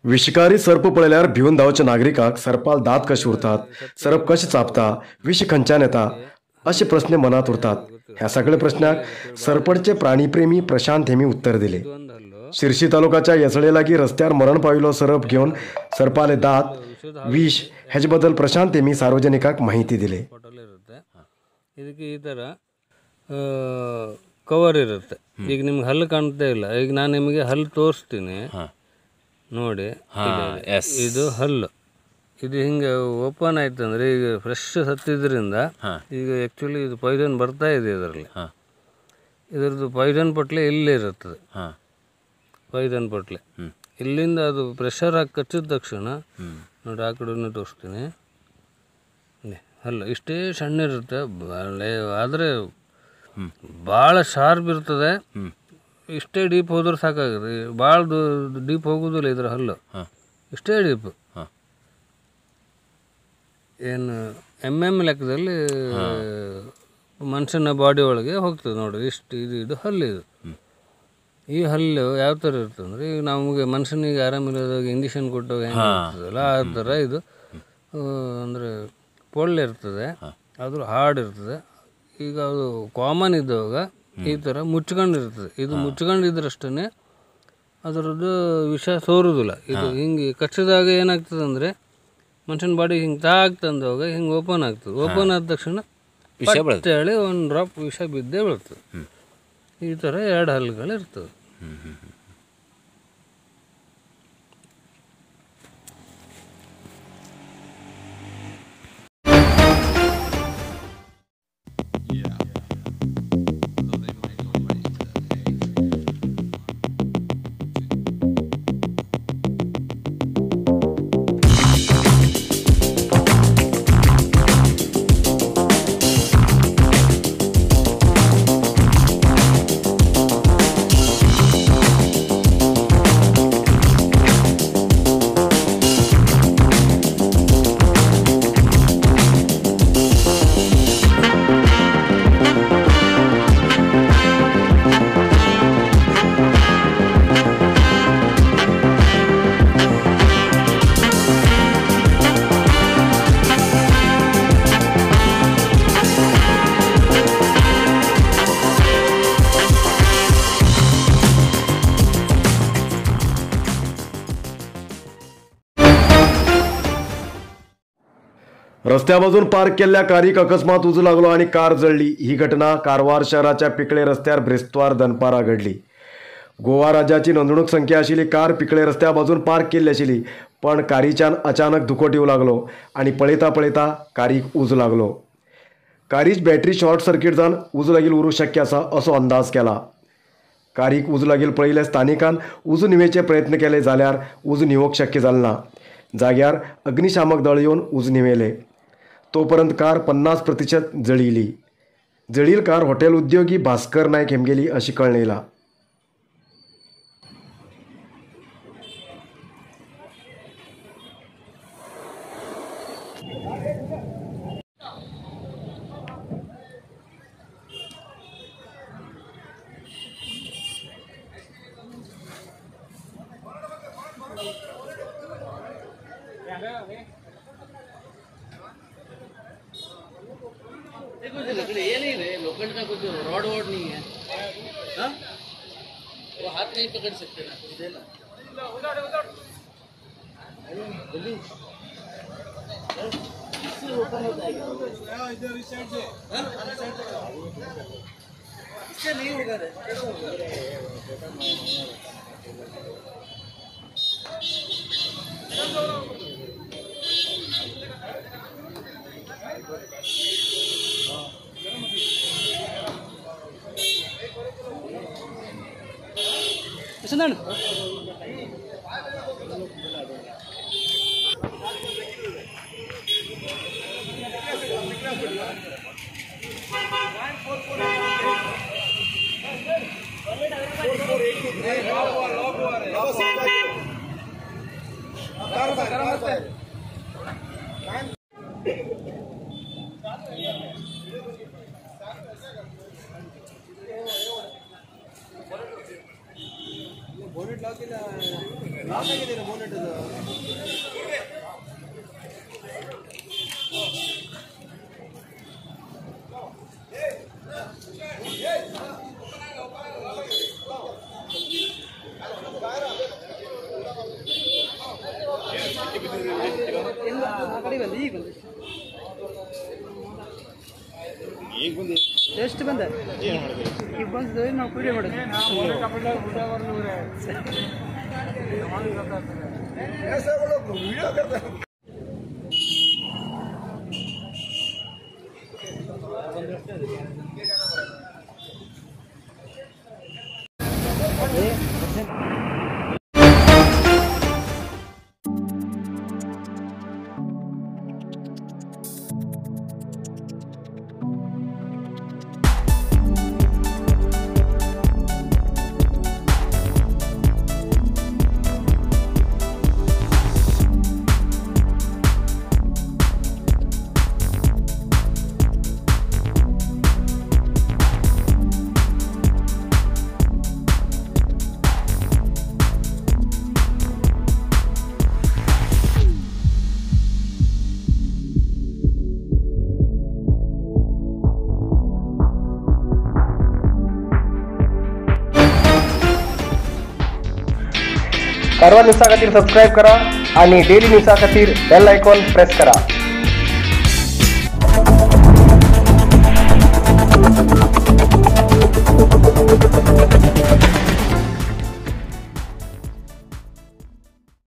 विषकारी सर्प पळयल्यार भिवन धांवच्या नागरिकांक सर्पाल दांत कशे उरतात, सर्प कशें चाबता, विष खंयच्यान येता अशे प्रस्न मनांत उरतात. ह्या सगळ्या प्रश्नाक सरपटचे प्राणीप्रेमी प्रशांत हेमी उत्तर दिले. शिरशी तालुकाच्या येसळे लागीं रस्त्यार मरण पाविल्लो सरप घेवन सर्पाले दांत, विष हेजे बद्दल प्रशांत हेमी सार्वजनिकांक माहिती दिली. ಇದಕ್ಕೆ ಈ ಥರ ಕವರ್ ಇರುತ್ತೆ. ಈಗ ನಿಮ್ಗೆ ಹಲ್ಲು ಕಾಣ್ತಾ ಇಲ್ಲ, ಈಗ ನಾನು ನಿಮಗೆ ಹಲ್ಲು ತೋರಿಸ್ತೀನಿ ನೋಡಿ. ಇದು ಹಲ್ಲು, ಇದು ಹಿಂಗೆ ಓಪನ್ ಆಯ್ತು ಅಂದರೆ ಈಗ ಫ್ರೆಶ್ ಸತ್ತಿದ್ರಿಂದ ಈಗ ಆ್ಯಕ್ಚುಲಿ ಇದು ಪಾಯ್ಸನ್ ಬರ್ತಾ ಇದೆ ಇದರಲ್ಲಿ. ಇದರದ್ದು ಪಾಯ್ಸನ್ ಪಟ್ಲೆ ಇಲ್ಲೇ ಇರುತ್ತದೆ, ಪಾಯ್ಸನ್ ಪಟ್ಲೆ ಇಲ್ಲಿಂದ ಅದು ಪ್ರೆಷರ್ ಹಾಕಿ ಕಚ್ಚಿದ ತಕ್ಷಣ ನೋಡಿ, ಆ ಕಡೆನೂ ತೋರಿಸ್ತೀನಿ. ಹಲ್ಲು ಇಷ್ಟೇ ಸಣ್ಣ ಇರುತ್ತೆ, ಆದರೆ ಭಾಳ ಶಾರ್ಪ್ ಇರ್ತದೆ. ಇಷ್ಟೇ ಡೀಪ್ ಹೋದ್ರೆ ಸಾಕಾಗುತ್ತೆ, ಭಾಳ ಡೀಪ್ ಹೋಗೋದಿಲ್ಲ ಇದರ ಹಲ್ಲು, ಇಷ್ಟೇ ಡೀಪ್. ಏನು mm ಲೆಕ್ಕದಲ್ಲಿ ಮನುಷ್ಯನ ಬಾಡಿ ಒಳಗೆ ಹೋಗ್ತದೆ ನೋಡಿ. ಇಷ್ಟು ಇದು ಇದು ಹಲ್ಲು. ಇದು ಈ ಹಲ್ಲು ಯಾವ ಥರ ಇರ್ತದೆ ಅಂದರೆ, ಈಗ ನಮಗೆ ಮನುಷ್ಯನಿಗೆ ಆರಾಮಿಲ್ಲದಾಗ ಇಂಜೆಕ್ಷನ್ ಕೊಟ್ಟಾಗ ಹೆಂಗೆ ಇರ್ತದಲ್ಲ ಆ ಥರ ಇದು. ಅಂದರೆ ಪೊಳ್ಳೆ ಇರ್ತದೆ, ಆದರೂ ಹಾರ್ಡ್ ಇರ್ತದೆ. ಈಗ ಅದು ಕಾಮನ್ ಇದ್ದಾಗ ಈ ಥರ ಮುಚ್ಕೊಂಡಿರ್ತದೆ. ಇದು ಮುಚ್ಕೊಂಡಿದ್ರಷ್ಟೇ ಅದರದ್ದು ವಿಷ ಸೋರುವುದಿಲ್ಲ. ಇದು ಹಿಂಗೆ ಕಚ್ಚಿದಾಗ ಏನಾಗ್ತದೆ ಅಂದರೆ ಮನುಷ್ಯನ ಬಾಡಿ ಹಿಂಗೆ ತಾಗ್ತಂದಾಗ ಹಿಂಗೆ ಓಪನ್ ಆಗ್ತದೆ. ಓಪನ್ ಆದ ತಕ್ಷಣ ಹೇಳಿ ಒಂದು ಡ್ರಾಪ್ ವಿಷ ಬಿದ್ದೇ ಬೀಳ್ತದೆ. ಈ ಥರ ಎರಡು ಹಲ್ಲುಗಳು ಇರ್ತದೆ. रस्त्या बाजून पार्क केल्ल्या कारीक अकस्मात उजो लागलो आनी कार जळ्ळी. ही घटना कारवार शहराच्या पिकळे रस्त्यार ब्रेस्तार दनपारा घडली. गोवा राज्याची नोंदणूक संख्या आशिल्ली कार पिकळे रस्त्या बाजून पार्क केल्ली आशिल्ली, पण कारीच्यान अचानक धुकोट येवंक लागलो आनी पळयता पळयता कारीक उजो लागलो. कारीच बॅटरी शॉर्ट सर्किट जावन उजो लागिल्लो उरूंक शक्य आसा असो अंदाज केला. कारीक उजो लागिल्लो पळयिल्ल्या स्थानिकान उजो न्हिवेचे प्रयत्न केले जाल्यार उजो न्हिवोवंक शक्य जालें ना. जाग्यार अग्निशामक दळ येवन उजो न्हिवेले. तोपर्यंत कार 50% जळिल्ली. जळील कार हॉटेल उद्योगी भास्कर नायक हेमगेली अशी कळ्ळें येयलां. कुछ लकड़ी ये नहीं रे, लोखंड का कुछ रॉड वॉड नहीं है। हाँ, वो हाथ नहीं पकड़ सकते ना, कुछ देना। जल्दी इससे ओपन हो जाएगा। इधर इस साइड से, इससे नहीं होगा रे। बोनेट लाव केला. ಎಷ್ಟು ಬಂದ ಈಗ ಬಂದು ನಾವು ಪೂಜೆ ಮಾಡೋದು. कारवार न्यूजा खातीर सबस्क्राइब करा आणि डेली न्यूजा खातीर बेल आयकॉन प्रेस करा.